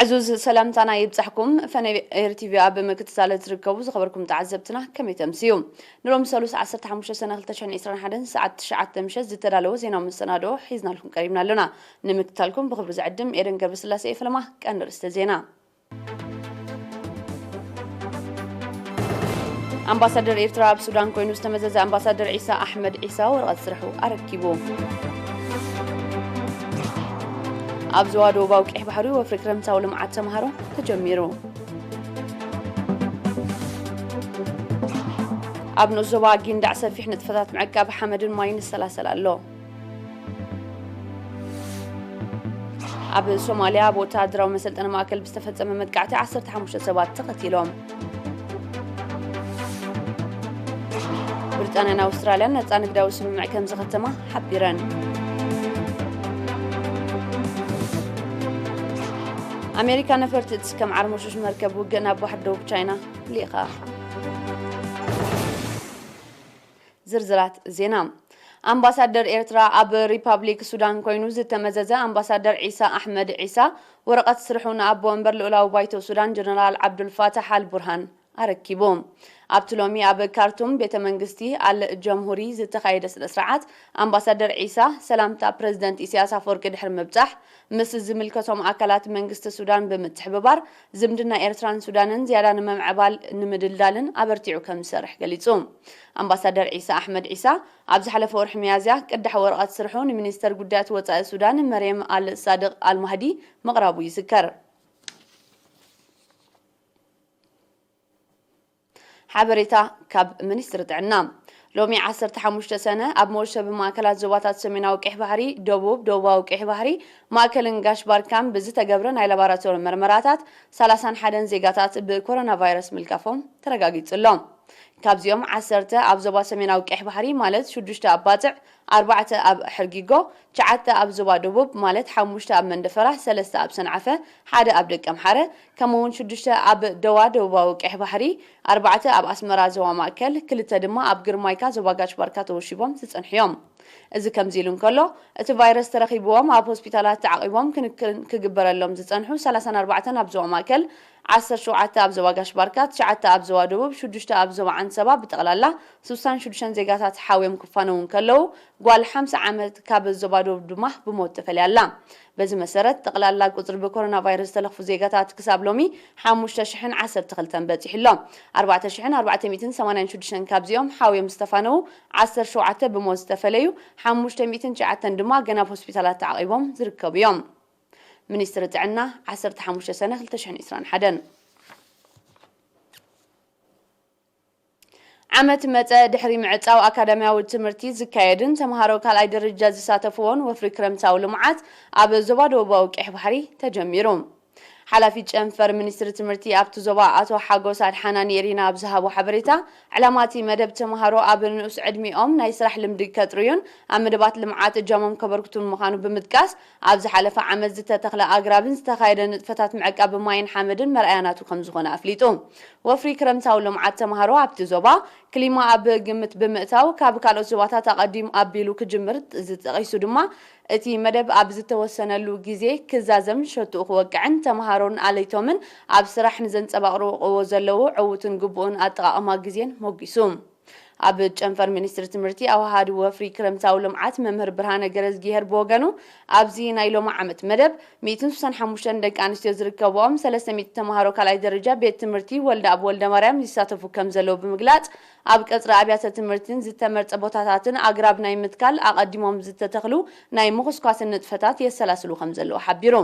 ዕዙዝ ሰላምታና ይብጻሕኩም። ፈነዊ ኤር ቲቪ ኣብ ምክትታል እትርከቡ ዝኸበርኩም ተዓዘብትና ከመይ ተምስዩ? ንሎሚ ሰሉስ ዓሰርተ ሓሙሽተ ሰነ ክልተ ሽሕን ዕስራን ሓደን ሰዓት ትሽዓተ ምሸት ዝተዳለወ ዜናዊ መሰናድኦ ሒዝናልኩም ቀሪብና ኣሎና። ንምክትታልኩም ብኽብሪ ዝዕድም ኤደን ገብረስላሴ እየ። ፈለማ ቀንዲ ርእስተ ዜና። ኣምባሳደር ኤርትራ ኣብ ሱዳን ኮይኑ ዝተመዘዘ ኣምባሳደር ዒሳ ኣሕመድ ዒሳ ወረቐት ስርሑ ኣረኪቡ። ኣብ ዞባ ደቡባዊ ቀይሕ ባሕሪ ወፍሪ ክረምታዊ ልምዓት ተምሃሮ ተጀሚሩ። ኣብ ንኡስ ዞባ ጊንዳዕ ሰፊሕ ንጥፈታት ምዕቃብ ሓመድን ማይን ይሰላሰል ኣሎ። ኣብ ሶማልያ ኣብ ወተሃደራዊ መሰልጠኒ ማእከል ብዝተፈጸመ መጥቃዕቲ ዓሰርተ ሓሙሽተ ሰባት ተቐቲሎም። ብሪጣንያን ኣውስትራልያን ነጻ ንግዳዊ ስምምዕ ከም ዝኸተማ ሓቢረን። ኣሜሪካ ነፈርቲ እትስከም ዓርሞሹሽ መርከብ ውግእ ናብ ባሕሪ ደቡብ ቻይና ልኢኻ። ዝርዝራት ዜና። ኣምባሳደር ኤርትራ ኣብ ሪፓብሊክ ሱዳን ኮይኑ ዝተመዘዘ ኣምባሳደር ዒሳ ኣሕመድ ዒሳ ወረቐት ስርሑ ንኣቦ ወንበር ልኡላዊ ባይቶ ሱዳን ጀነራል ዓብዱልፋታሕ ኣልቡርሃን ኣረኪቡ። ኣብቲ ሎሚ ኣብ ካርቱም ቤተ መንግስቲ ኣል ጀምሁሪ ዝተኻየደ ስነ ስርዓት ኣምባሳደር ዒሳ ሰላምታ ፕረዚደንት ኢሳያስ ኣፈወርቂ ድሕሪ ምብጻሕ ምስ ዝምልከቶም ኣካላት መንግስቲ ሱዳን ብምትሕብባር ዝምድና ኤርትራን ሱዳንን ዝያዳ ንምምዕባል ንምድልዳልን ኣበርቲዑ ከም ዝሰርሕ ገሊጹ። ኣምባሳደር ዒሳ ኣሕመድ ዒሳ ኣብ ዝሓለፈ ወርሒ ሚያዝያ ቅዳሕ ወረቐት ስርሑ ንሚኒስተር ጉዳያት ወጻኢ ሱዳን መርየም ኣል ሳድቕ ኣል ማህዲ ምቕራቡ ይዝከር። ሓበሬታ ካብ ሚኒስትሪ ጥዕና። ሎሚ ዓሰርተ ሓሙሽተ ሰነ ኣብ መወሸቢ ማእከላት ዞባታት ሰሜናዊ ቀይሕ ባሕሪ፣ ደቡብ፣ ደቡባዊ ቀይሕ ባሕሪ፣ ማእከልን ጋሽ ባርካን ብዝተገብረ ናይ ላቦራቶሪ መርመራታት ሰላሳን ሓደን ዜጋታት ብኮሮና ቫይረስ ምልካፎም ተረጋጊጹ ኣሎ። ካብዚኦም ዓሰርተ ኣብ ዞባ ሰሜናዊ ቀይሕ ባሕሪ ማለት ሽዱሽተ ኣብ ባጽዕ፣ ኣርባዕተ ኣብ ሕርጊጎ፣ ትሽዓተ ኣብ ዞባ ደቡብ ማለት ሓሙሽተ ኣብ መንደፈራ፣ ሰለስተ ኣብ ሰንዓፈ፣ ሓደ ኣብ ደቀምሓረ፣ ከምኡ እውን ሽዱሽተ ኣብ ደዋ ደቡባዊ ቀይሕ ባሕሪ፣ ኣርባዕተ ኣብ ኣስመራ ዞባ ማእከል፣ ክልተ ድማ ኣብ ግርማይካ ዞባ ጋሽ ባርካ ተወሺቦም ዝጸንሑ እዮም። እዚ ከምዚ ኢሉ እንከሎ፣ እቲ ቫይረስ ተረኺብዎም ኣብ ሆስፒታላት ተዓቒቦም ክንክን ክግበረሎም ዝጸንሑ ሰላሳን ኣርባዕተን ኣብ ዞባ ማእከል፣ ዓሰርተ ሸውዓተ ኣብ ዞባ ጋሽ ባርካ፣ ትሽዓተ ኣብ ዞባ ደቡብ፣ ሽዱሽተ ኣብ ዞባ ዓንሰባ ብጠቕላላ ስሳን ሽዱሽተን ዜጋታት ሓውዮም ክፋነዉ እንከለዉ፣ ጓል ሓምሳ ዓመት ካብ ዞባ ደቡብ ድማ ብሞት ተፈልያ ኣላ። በዚ መሰረት፣ ጠቕላላ ቁጽሪ ብኮሮና ቫይረስ ዝተለኽፉ ዜጋታት ክሳብ ሎሚ ሓሙሽተ ሽሕን ዓሰርተ ክልተን በጺሑ ኣሎ። ኣርባዕተ ሽሕን ኣርባዕተ ሚእትን ሰማንያን ሽዱሽተን ካብዚኦም ሓውዮም ዝተፋነዉ፣ ዓሰርተ ሸውዓተ ብሞት ዝተፈለዩ፣ ሓሙሽተ ሚእትን ትሽዓተን ድማ ገና ኣብ ሆስፒታላት ተዓቒቦም ዝርከቡ እዮም። ሚኒስትሪ ጥዕና፣ ዓሰርተ ሓሙሽተ ሰነ ክልተ ሽሕን ዕስራን ሓደን። ዓመት መጸ ድሕሪ ምዕጻው ኣካዳሚያዊ ትምህርቲ ዝካየድን ተምሃሮ ካልኣይ ደረጃ ዝሳተፍዎን ወፍሪ ክረምታዊ ልምዓት ኣብ ዞባ ደቡባዊ ቀይሕ ባሕሪ ተጀሚሩ። ሓላፊ ጨንፈር ሚኒስትሪ ትምህርቲ ኣብቲ ዞባ ኣቶ ሓጎስ ኣድሓና ንኤሪና ኣብ ዝሃቦ ሓበሬታ፣ ዕላማ እቲ መደብ ተምሃሮ ኣብ ንኡስ ዕድሚኦም ናይ ስራሕ ልምዲ ከጥርዩን ኣብ መደባት ልምዓት እጃሞም ከበርክቱን ምዃኑ ብምጥቃስ፣ ኣብ ዝሓለፈ ዓመት ዝተተኽለ ኣግራብን ዝተኻየደ ንጥፈታት ምዕቃብ ማይን ሓመድን መርኣያ ናቱ ከም ዝኾነ ኣፍሊጡ። ወፍሪ ክረምታዊ ልምዓት ተምሃሮ ኣብቲ ዞባ ክሊማ ኣብ ግምት ብምእታው፣ ካብ ካልኦት ዞባታት ኣቐዲም ኣቢሉ ክጅምር ዝጠቒሱ ድማ፣ እቲ መደብ ኣብ ዝተወሰነሉ ግዜ ክዛዘም፣ ሸትኡ ክወቅዕን ተምሃሮን ኣለይቶምን ኣብ ስራሕ ንዘንጸባቕርዎ ዘለዉ ዕዉትን ግቡእን ኣጠቓቕማ ግዜን ሞጊሱ። ኣብ ጨንፈር ሚኒስትሪ ትምህርቲ ኣወሃሃዲ ወፍሪ ክረምታዊ ልምዓት መምህር ብርሃነ ገረዝጊሄር ብወገኑ፣ ኣብዚ ናይ ሎሚ ዓመት መደብ ሚእትን ስሳን ሓሙሽተን ደቂ ኣንስትዮ ዝርከብኦም ሰለስተ ሚእቲ ተምሃሮ ካልኣይ ደረጃ ቤት ትምህርቲ ወልደ ኣብ ወልደ ማርያም ይሳተፉ ከም ዘለዉ ብምግላጽ፣ ኣብ ቀጽሪ ኣብያተ ትምህርትን ዝተመርጸ ቦታታትን ኣግራብ ናይ ምትካል ኣቐዲሞም ዝተተኽሉ ናይ ምኹስኳስን ንጥፈታት የሰላስሉ ከም ዘለዉ ሓቢሩ።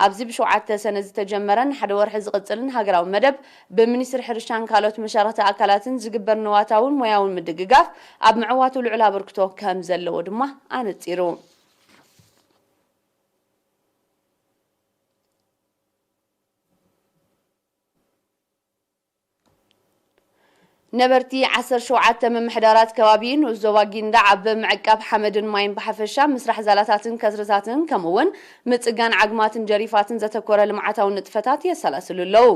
ኣብዚ ብሸውዓተ ሰነ ዝተጀመረን ሓደ ወርሒ ዝቕጽልን ሃገራዊ መደብ፣ ብሚኒስትሪ ሕርሻን ካልኦት መሻርኽቲ ኣካላትን ዝግበር ንዋታውን ሞያውን ምድግጋፍ ኣብ ምዕዋቱ ልዑል ኣበርክቶ ከም ዘለዎ ድማ ኣነጺሩ። ነበርቲ ዓሰርተ ሸውዓተ ምምሕዳራት ከባቢ ንኡስ ዞባ ጊንዳዕ ኣብ ምዕቃብ ሓመድን ማይን ብሓፈሻ ምስራሕ ዛላታትን ከስርታትን ከምኡ እውን ምጽጋን ዓግማትን ጀሪፋትን ዘተኮረ ልምዓታዊ ንጥፈታት የሰላስሉ ኣለዉ።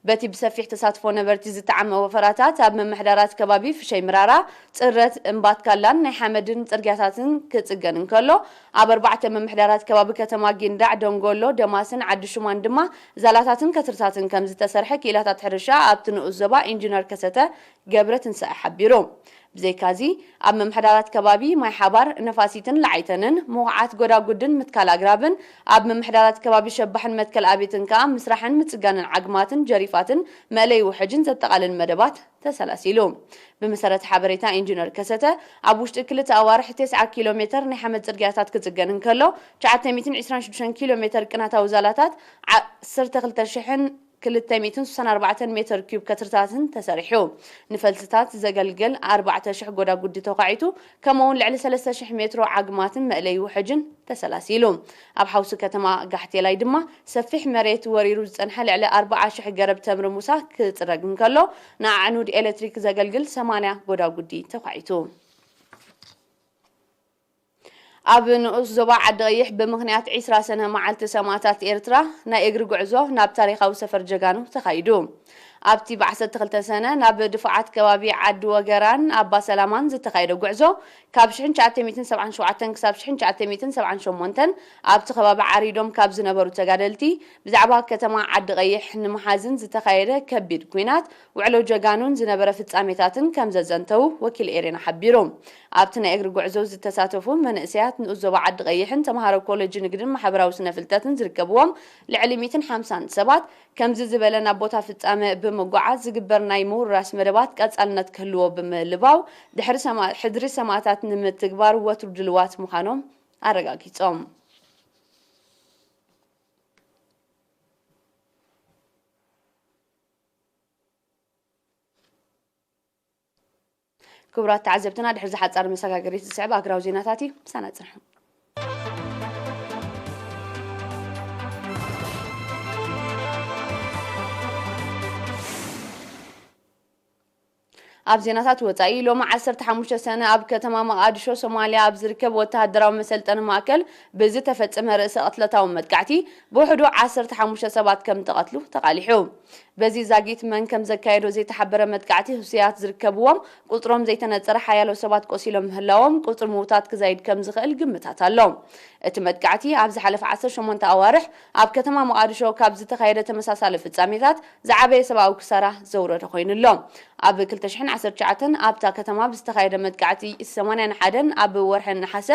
በቲ ብሰፊሕ ተሳትፎ ነበርቲ ዝተዓመ ወፈራታት፣ ኣብ ምምሕዳራት ከባቢ ፍሸይ ምራራ፣ ጽረት፣ እምባትካላን ናይ ሓመድን ጽርግያታትን ክጽገን እንከሎ፣ ኣብ ኣርባዕተ ምምሕዳራት ከባቢ ከተማ ጊንዳዕ፣ ደንጎሎ፣ ደማስን ዓዲ ሹማን ድማ ዛላታትን ከትርታትን ከም ዝተሰርሐ ክኢላታት ሕርሻ ኣብቲ ንኡስ ዞባ ኢንጂነር ከሰተ ገብረ ትንሳኤ ሓቢሩ። ብዘይካዚ፣ ኣብ ምምሕዳራት ከባቢ ማይ ሓባር፣ ነፋሲትን ለዓይተንን፣ ምኹዓት ጎዳጉድን ምትካል ኣግራብን፣ ኣብ ምምሕዳራት ከባቢ ሸባሕን መትከል ኣብትን ከኣ ምስራሕን ምጽጋንን ዓግማትን ጀሪፋትን መእለይ ውሕጅን ዘጠቓልል መደባት ተሰላሲሉ። ብመሰረት ሓበሬታ ኢንጂነር ከሰተ፣ ኣብ ውሽጢ ክልተ ኣዋርሕ ተስዓ ኪሎ ሜተር ናይ ሓመድ ጽርግያታት ክጽገን እንከሎ፣ ትሽዓተ ሚእትን ዕስራን ሽዱሽተን ኪሎ ሜተር ቅናታዊ ዛላታት፣ ዓሰርተ ክልተ ሽሕን ክልተ ሚእትን ስሳን ኣርባዕተን ሜተር ኪዩብ ከትርታትን ተሰሪሑ። ንፈልስታት ዘገልግል ኣርባዕተ ሽሕ ጎዳጉዲ ተዃዒቱ፣ ከምኡውን ልዕሊ ሰለስተ ሽሕ ሜትሮ ዓግማትን መእለይ ውሕጅን ተሰላሲሉ። ኣብ ሓውሲ ከተማ ጋሕቴላይ ድማ ሰፊሕ መሬት ወሪሩ ዝጸንሐ ልዕሊ ኣርብዓ ሽሕ ገረብ ተምሪ ሙሳ ክጽረግ እንከሎ፣ ንኣዕኑድ ኤሌክትሪክ ዘገልግል ሰማንያ ጎዳጉዲ ተዃዒቱ። ኣብ ንኡስ ዞባ ዓዲ ቀይሕ ብምኽንያት ዕስራ ሰነ መዓልቲ ሰማእታት ኤርትራ ናይ እግሪ ጉዕዞ ናብ ታሪኻዊ ሰፈር ጀጋኑ ተኻይዱ። ኣብቲ ብ ዓሰርተ ክልተ ሰነ ናብ ድፉዓት ከባቢ ዓዲ ወገራን ኣባ ሰላማን ዝተኻየደ ጉዕዞ፣ ካብ ሽሕን ትሽዓተ ሚእትን ሰብዓን ሸውዓተን ክሳብ ሽሕን ትሽዓተ ሚእትን ሰብዓን ሸሞንተን ኣብቲ ከባቢ ዓሪዶም ካብ ዝነበሩ ተጋደልቲ፣ ብዛዕባ ከተማ ዓዲ ቀይሕ ንምሓዝን ዝተኻየደ ከቢድ ኲናት፣ ውዕሎ ጀጋኑን ዝነበረ ፍጻሜታትን ከም ዘዘንተዉ ወኪል ኤሬና ሓቢሩ። ኣብቲ ናይ እግሪ ጉዕዞ ዝተሳተፉ መንእሰያት ንኡስ ዞባ ዓዲ ቀይሕን ተምሃሮ ኮሌጅ ንግድን ማሕበራዊ ስነ ፍልጠትን ዝርከብዎም ልዕሊ ሚእትን ሓምሳን ሰባት፣ ከምዚ ዝበለ ናብ ቦታ ፍጻመ ብምጓዓዝ ዝግበር ናይ ምውራስ መደባት ቀጻልነት ክህልዎ ብምልባው፣ ድሕሪ ሰማ-፣ ሕድሪ ሰማእታት ንምትግባር ወትሩ ድልዋት ምዃኖም ኣረጋጊጾም። ክቡራት ተዓዘብትና፣ ድሕሪ ዝሓጻር መሰጋገሪት ዝስዕብ ኣህጉራዊ ዜናታት እዩ። ምሳና ጽንሑ። ኣብ ዜናታት ወጻኢ፣ ሎሚ ዓሰርተ ሓሙሽተ ሰነ ኣብ ከተማ መቓድሾ ሶማልያ ኣብ ዝርከብ ወተሃደራዊ መሰልጠኒ ማእከል ብዝተፈጸመ ርእሰ ቅትለታዊ መጥቃዕቲ ብውሕዱ ዓሰርተ ሓሙሽተ ሰባት ከም ተቐትሉ ተቓሊሑ። በዚ ዛጊት መን ከም ዘካየዶ ዘይተሓበረ መጥቃዕቲ፣ ህሱያት ዝርከብዎም ቁጽሮም ዘይተነጸረ ሓያሎ ሰባት ቆሲሎም ምህላዎም፣ ቁጽሪ ምዉታት ክዛይድ ከም ዝኽእል ግምታት ኣሎ። እቲ መጥቃዕቲ ኣብ ዝሓለፈ ዓሰርተ ሸሞንተ ኣዋርሕ ኣብ ከተማ መቓድሾ ካብ ዝተኻየደ ተመሳሳሊ ፍጻሜታት ዝዓበየ ሰብኣዊ ክሳራ ዘውረደ ኮይኑ ኣሎ። ኣብ ክልተ ሽሕን ዓሰርተ ትሽዓተን ኣብታ ከተማ ብዝተኻየደ መጥቃዕቲ ሰማንያን ሓደን፣ ኣብ ወርሒ ነሓሰ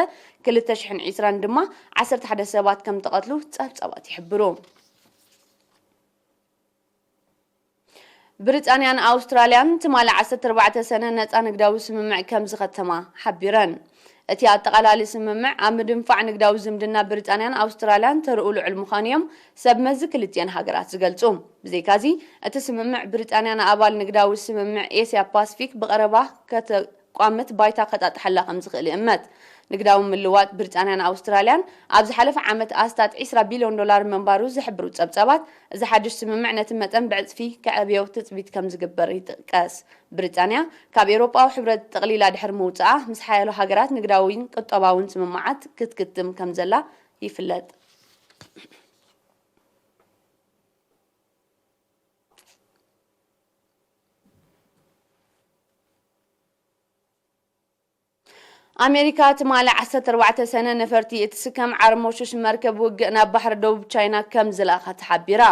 ክልተ ሽሕን ዕስራን ድማ ዓሰርተ ሓደ ሰባት ከም ተቐትሉ ጸብጻባት ይሕብሩ። ብሪጣንያን ኣውስትራልያን ትማሊ ዓሰርተ ኣርባዕተ ሰነ ነጻ ንግዳዊ ስምምዕ ከም ዝኸተማ ሓቢረን። እቲ ኣጠቓላሊ ስምምዕ ኣብ ምድንፋዕ ንግዳዊ ዝምድና ብሪጣንያን ኣውስትራልያን ተርኡ ልዑል ምዃኑ እዮም ሰብ መዚ ክልቲአን ሃገራት ዝገልጹ። ብዘይካዚ፣ እቲ ስምምዕ ብሪጣንያ ንኣባል ንግዳዊ ስምምዕ ኤስያ ፓስፊክ ብቐረባ ከተቋምት ባይታ ከጣጥሓላ ከም ዝኽእል ይእመት። ንግዳዊ ምልዋጥ ብሪጣንያን ኣውስትራልያን ኣብ ዝሓለፈ ዓመት ኣስታት ዕስራ ቢልዮን ዶላር ምንባሩ ዝሕብሩ ጸብጻባት፣ እዚ ሓድሽ ስምምዕ ነቲ መጠን ብዕጽፊ ከዕብዮ ትጽቢት ከም ዝግበር ይጥቀስ። ብሪጣንያ ካብ ኤውሮጳዊ ሕብረት ጠቕሊላ ድሕሪ ምውጽኣ፣ ምስ ሓያሎ ሃገራት ንግዳዊን ቁጠባውን ስምምዓት ክትክትም ከም ዘላ ይፍለጥ። ኣሜሪካ ትማሊ ዓሰርተ ኣርባዕተ ሰነ ነፈርቲ እትስከም ዓርሞሹሽ መርከብ ውግእ ናብ ባሕሪ ደቡብ ቻይና ከም ዝለኣኸት ሓቢራ።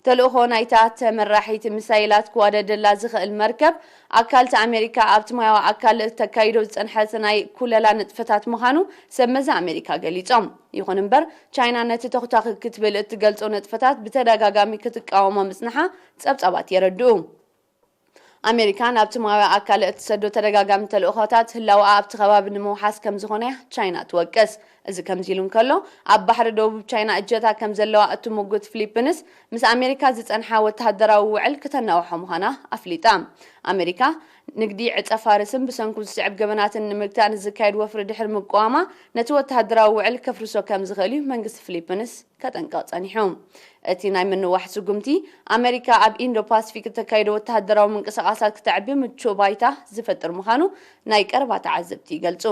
ተልእኾ ናይታ ተመራሒት ሚሳይላት ክዋደደላ ዝኽእል መርከብ፣ ኣካልቲ ኣሜሪካ ኣብቲ ማያዊ ኣካል ተካይዶ ዝጸንሐት ናይ ኩለላ ንጥፈታት ምዃኑ ሰብ መዚ ኣሜሪካ ገሊጾም። ይኹን እምበር፣ ቻይና ነቲ ተኹታኺ ክትብል እትገልጾ ንጥፈታት ብተደጋጋሚ ክትቃወሞ ምጽንሓ ጸብጻባት የረድኡ። ኣሜሪካ ናብቲ ማያዊ ኣካል እትሰዶ ተደጋጋሚ ተልእኾታት፣ ህላወኣ ኣብቲ ከባቢ ንምውሓስ ከም ዝኾነ እያ ቻይና ትወቅስ። እዚ ከምዚ ኢሉ እንከሎ፣ ኣብ ባሕሪ ደቡብ ቻይና እጀታ ከም ዘለዋ እትምጉት ፊሊፒንስ፣ ምስ ኣሜሪካ ዝጸንሓ ወተሃደራዊ ውዕል ክተናውሖ ምዃና ኣፍሊጣ። ኣሜሪካ፣ ንግዲ ዕጸ ፋርስን ብሰንኩ ዝስዕብ ገበናትን ንምግታእ ንዝካየድ ወፍሪ ድሕሪ ምቅዋማ፣ ነቲ ወተሃደራዊ ውዕል ከፍርሶ ከም ዝኽእል እዩ መንግስቲ ፊሊፒንስ ከጠንቅቕ ጸኒሑ። እቲ ናይ ምንዋሕ ስጉምቲ፣ ኣመሪካ ኣብ ኢንዶ ፓሲፊክ እተካይዶ ወተሃደራዊ ምንቅስቓሳት ክተዕቢ ምቹእ ባይታ ዝፈጥር ምዃኑ ናይ ቀረባ ተዓዘብቲ ይገልጹ።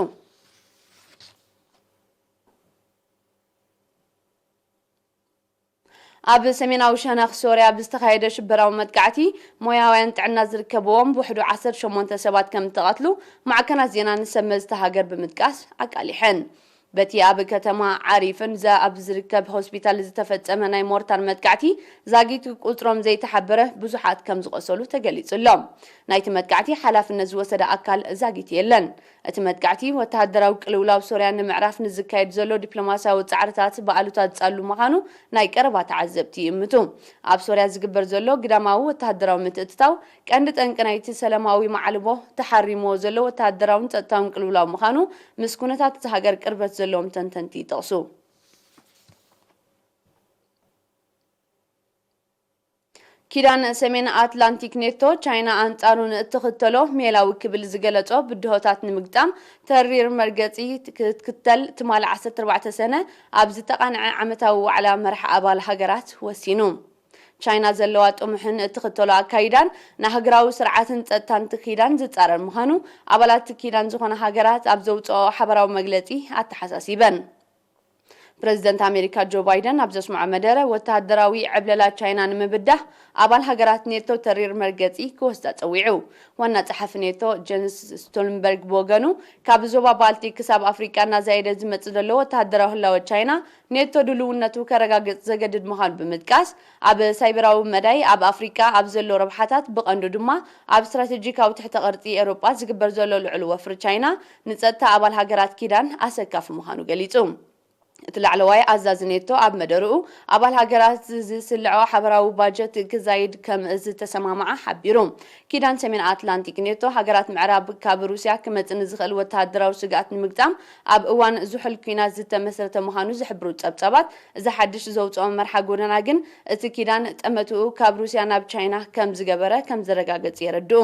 ኣብ ሰሜናዊ ሸነኽ ሶርያ ብዝተኻየደ ሽበራዊ መጥቃዕቲ ሞያውያን ጥዕና ዝርከብዎም ብውሕዱ ዓሰርተ ሸሞንተ ሰባት ከም እተቐትሉ ማዕከናት ዜና ንሰብ መዚ እታ ሃገር ብምጥቃስ ኣቃሊሐን። በቲ ኣብ ከተማ ዓሪፍን ዘ-፣ ኣብ ዝርከብ ሆስፒታል ዝተፈጸመ ናይ ሞርታር መጥቃዕቲ ዛጊት ቁጽሮም ዘይተሓበረ ብዙሓት ከም ዝቖሰሉ ተገሊጹ ኣሎ። ናይቲ መጥቃዕቲ ሓላፍነት ዝወሰደ ኣካል ዛጊት የለን። እቲ መጥቃዕቲ ወተሃደራዊ ቅልውላው ሶርያ ንምዕራፍ ንዝካየድ ዘሎ ዲፕሎማስያዊ ጻዕርታት ብኣሉታ ዝጻሉ ምዃኑ ናይ ቀረባ ተዓዘብቲ ይእምቱ። ኣብ ሶርያ ዝግበር ዘሎ ግዳማዊ ወተሃደራዊ ምትእትታው ቀንዲ ጠንቂ ናይቲ ሰላማዊ ማዕልቦ ተሓሪምዎ ዘሎ ወተሃደራውን ጸጥታውን ቅልውላው ምዃኑ ምስ ኩነታት እታ ሃገር ቅርበት ዘለዎም ተንተንቲ ይጠቕሱ። ኪዳን ሰሜን ኣትላንቲክ ኔቶ፣ ቻይና ኣንጻሩ ንእትኽተሎ ሜላዊ ክብል ዝገለጾ ብድሆታት ንምግጣም ተሪር መርገጺ ክትክተል ትማሊ ዓሰርተ ኣርባዕተ ሰነ ኣብ ዝተቓንዐ ዓመታዊ ዋዕላ መራሕ ኣባል ሃገራት ወሲኑ። ቻይና ዘለዋ ጥሙሕን እትኽተሎ ኣካይዳን ንሃገራዊ ስርዓትን ጸጥታን እቲ ኪዳን ዝጻረር ምዃኑ ኣባላት ኪዳን ዝኾና ሃገራት ኣብ ዘውጽኦ ሓበራዊ መግለጺ ኣተሓሳሲበን። ፕረዚደንት ኣሜሪካ ጆ ባይደን ኣብ ዘስምዖ መደረ፣ ወተሃደራዊ ዕብለላ ቻይና ንምብዳህ ኣባል ሃገራት ኔቶ ተሪር መርገጺ ክወስዳ ጸዊዑ። ዋና ጸሓፊ ኔቶ ጀንስ ስቶልንበርግ ብወገኑ፣ ካብ ዞባ ባልቲክ ክሳብ ኣፍሪቃ እናዛየደ ዝመጽእ ዘሎ ወተሃደራዊ ህላወ ቻይና፣ ኔቶ ድልውነቱ ከረጋግጽ ዘገድድ ምዃኑ ብምጥቃስ፣ ኣብ ሳይበራዊ መዳይ ኣብ ኣፍሪቃ ኣብ ዘሎ ረብሓታት፣ ብቐንዱ ድማ ኣብ ስትራቴጂካዊ ትሕተ ቅርጺ ኤውሮጳ ዝግበር ዘሎ ልዑል ወፍሪ ቻይና፣ ንጸጥታ ኣባል ሃገራት ኪዳን ኣሰካፊ ምዃኑ ገሊጹ። እቲ ላዕለዋይ ኣዛዚ ኔቶ ኣብ መደርኡ፣ ኣባል ሃገራት ዝስልዖ ሓበራዊ ባጀት ክዛይድ ከም ዝተሰማምዓ ሓቢሩ። ኪዳን ሰሜን ኣትላንቲክ ኔቶ፣ ሃገራት ምዕራብ ካብ ሩስያ ክመጽእ ንዝኽእል ወተሃደራዊ ስግኣት ንምግጣም ኣብ እዋን ዝሑል ኲናት ዝተመስረተ ምዃኑ ዝሕብሩ ጸብጻባት፣ እዚ ሓድሽ ዘውጽኦ መርሓ ጎደና ግን፣ እቲ ኪዳን ጠመትኡ ካብ ሩስያ ናብ ቻይና ከም ዝገበረ ከም ዘረጋገጽ የረድኡ።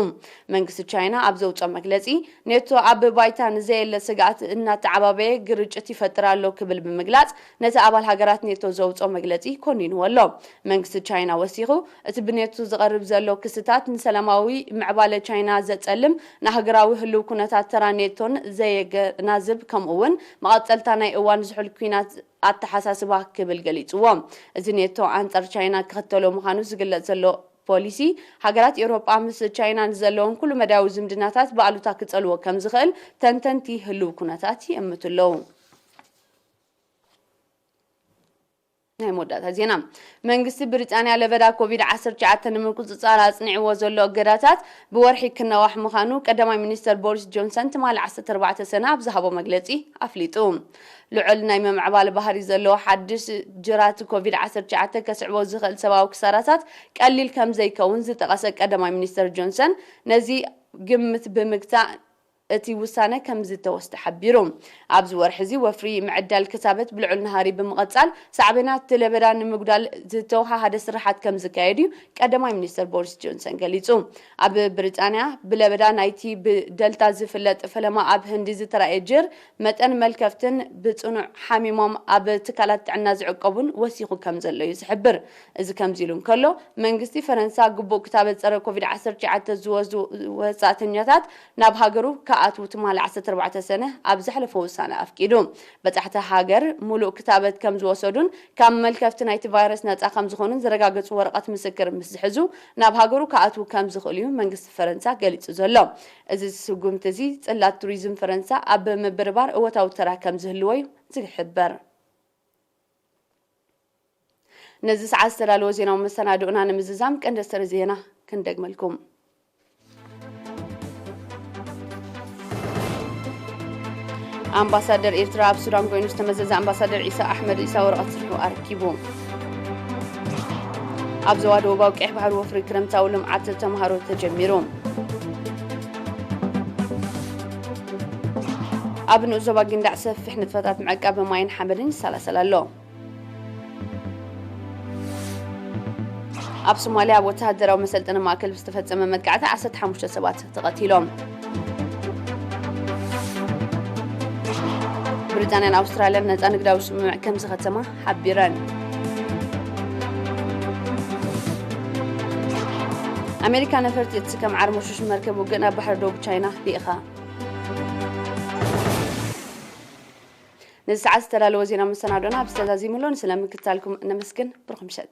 መንግስቲ ቻይና ኣብ ዘውጽኦ መግለጺ፣ ኔቶ ኣብ ባይታ ንዘየለ ስግኣት እናተዓባበየ ግርጭት ይፈጥር ኣሎ ክብል ብምግላጽ፣ ነቲ ኣባል ሃገራት ኔቶ ዘውጽኦ መግለጺ ኮኒንዎ ኣሎ። መንግስቲ ቻይና ወሲኹ፣ እቲ ብኔቶ ዝቐርብ ዘሎ ክስታት ንሰላማዊ ምዕባለ ቻይና ዘጸልም፣ ንሃገራዊ ህልው ኩነታት ተራ ኔቶን ዘየገናዝብ፣ ከምኡ እውን መቐጸልታ ናይ እዋን ዝሑል ኲናት ኣተሓሳስባ ክብል ገሊጽዎ። እዚ ኔቶ ኣንጻር ቻይና ክኽተሎ ምዃኑ ዝግለጽ ዘሎ ፖሊሲ፣ ሃገራት ኤውሮጳ ምስ ቻይና ንዘለዎም ኩሉ መዳያዊ ዝምድናታት ብኣሉታ ክጸልዎ ከም ዝኽእል ተንተንቲ ህልው ኩነታት ይእምቱ ኣለዉ። ናይ መወዳእታ ዜና። መንግስቲ ብሪጣንያ ለበዳ ኮቪድ ዓሰርተ ትሽዓተ ንምቁጽጻር ኣጽኒዕዎ ዘሎ እገዳታት ብወርሒ ክነዋሕ ምዃኑ ቀዳማይ ሚኒስተር ቦሪስ ጆንሰን ትማሊ ዓሰርተ ኣርባዕተ ሰነ ኣብ ዝሃቦ መግለጺ ኣፍሊጡ። ልዑል ናይ ምምዕባል ባህሪ ዘለዎ ሓድሽ ጅራት ኮቪድ ዓሰርተ ትሽዓተ ከስዕቦ ዝኽእል ሰብኣዊ ክሳራታት ቀሊል ከም ዘይከውን ዝጠቐሰ ቀዳማይ ሚኒስተር ጆንሰን፣ ነዚ ግምት ብምግታእ እቲ ውሳነ ከም ዝተወስደ ሓቢሩ። ኣብዚ ወርሒ እዚ ወፍሪ ምዕዳል ክታበት ብልዑል ናህሪ ብምቕጻል፣ ሳዕቤናት ለበዳ ንምጉዳል ዝተወሃሃደ ስራሓት ከም ዝካየድ እዩ ቀዳማይ ሚኒስተር ቦሪስ ጆንሰን ገሊጹ። ኣብ ብሪጣንያ ብለበዳ ናይቲ ብደልታ ዝፍለጥ ፈለማ ኣብ ህንዲ ዝተራእየ ጅር መጠን መልከፍትን ብጽኑዕ ሓሚሞም ኣብ ትካላት ጥዕና ዝዕቀቡን ወሲኹ ከም ዘሎ እዩ ዝሕብር። እዚ ከምዚ ኢሉ እንከሎ፣ መንግስቲ ፈረንሳ ግቡእ ክታበት ጸረ ኮቪድ ዓሰርተ ትሽዓተ ዝወስዱ ወጻእተኛታት ናብ ሃገሩ ክኣትዉ ትማሊ ዓሰርተ ኣርባዕተ ሰነ ኣብ ዘሕለፎ ውሳነ ኣፍቂዱ። በጻሕቲ ሃገር ሙሉእ ክታበት ከም ዝወሰዱን ካብ መልከፍቲ ናይቲ ቫይረስ ነጻ ከም ዝኾኑን ዘረጋገጹ ወረቐት ምስክር ምስ ዝሕዙ ናብ ሃገሩ ክኣትዉ ከም ዝኽእሉ እዩ መንግስቲ ፈረንሳ ገሊጹ ዘሎ። እዚ ስጉምቲ እዚ ጽላት ቱሪዝም ፈረንሳ ኣብ ምብርባር እወታዊ ተራ ከም ዝህልዎ እዩ ዝሕበር። ነዚ ሰዓት ዝተዳለወ ዜናዊ መሰናድኦና ንምዝዛም ቀንዲ ኣስተር ዜና ክንደግመልኩም። ኣምባሳደር ኤርትራ ኣብ ሱዳን ኮይኑ ዝተመዘዘ ኣምባሳደር ዒሳ ኣሕመድ ዒሳ ወረቐት ስርሑ ኣረኪቡ። ኣብ ዞባ ደቡባዊ ቀይሕ ባሕሪ ወፍሪ ክረምታዊ ልምዓት ተምሃሮ ተጀሚሩ። ኣብ ንኡስ ዞባ ጊንዳዕ ሰፊሕ ንጥፈታት ምዕቃብ ማይን ሓመድን ይሰላሰል ኣሎ። ኣብ ሶማልያ ኣብ ወተሃደራዊ መሰልጠኒ ማእከል ብዝተፈጸመ መጥቃዕቲ ዓሰርተ ሓሙሽተ ሰባት ተቐቲሎም። ብሪጣንያን ኣውስትራልያን ነጻ ንግዳዊ ስምምዕ ከም ዝኸተማ ሓቢረን። ኣሜሪካ ነፈርቲ እትስከም ዓርሞሹሽ መርከብ ውግእ ናብ ባሕሪ ደቡብ ቻይና ልኢኻ። ነዚ ሰዓት ዝተዳለወ ዜና መሰናዶና ኣብዚ ተዛዚሙ ኣሎ። ንስለ ምክትታልኩም ነመስግን። ብሩኽ ምሸት።